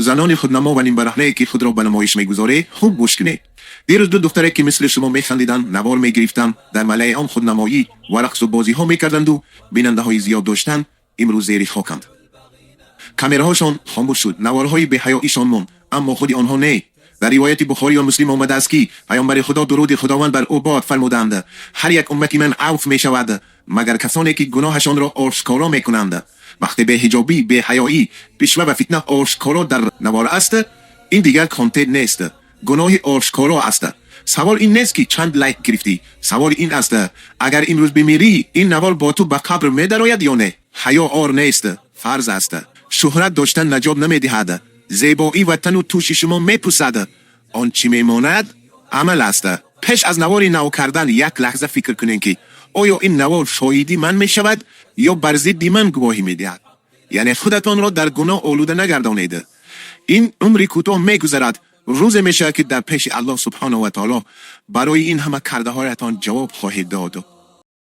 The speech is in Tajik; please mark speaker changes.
Speaker 1: Занони худнамо ва нимбараҳнае, ки худро ба намоиш мегузоред, хуб гӯш кунед. Дирӯз ду духтаре, ки мисли шумо механдиданд, навор мегирифтанд, дар малаи ом худнамоӣ ва рақсу бозиҳо мекарданду бинандаҳои зиёд доштанд, имрӯз зери хоканд. Камераҳошон хомӯш шуд, наворҳои беҳаёишон монд, аммо худи онҳо не. Дар ривояти Бухорӣ ва Муслим омадааст, ки Паёмбари Худо, дуруди Худованд бар ӯ бод, фармуданд: «Ҳар як уммати ман афв мешавад, магар касоне, ки гуноҳашонро ошкоро мекунанд». Вақте беҳиҷобӣ, беҳаёӣ, ришва ва фитна ошкоро дар навор аст, ин дигар контент нест, гуноҳи ошкоро аст. Савол ин нест, ки чанд лайк гирифтӣ. Савол ин аст: агар имрӯз бимирӣ, ин навор бо ту ба қабр медарояд ё не? Ҳаё ор нест, фарз аст. Шӯҳрат доштан наҷот намедиҳад. Зебоӣ ва тану тӯши шумо мепӯсад. Он чӣ мемонад, амал аст. Пеш аз навори нав кардан як лаҳза фикр кунем, ки оё ин навор шоҳиди ман мешавад ё бар зидди ман гувоҳӣ медиҳад. Яъне худатонро дар гуноҳ олуда нагардонед. Ин умри кӯтоҳ мегузарад. Рӯзе мешавад, ки дар пеши Аллоҳ субҳонаҳу ва таоло барои ин ҳама кардаҳоятон ҷавоб хоҳед дод.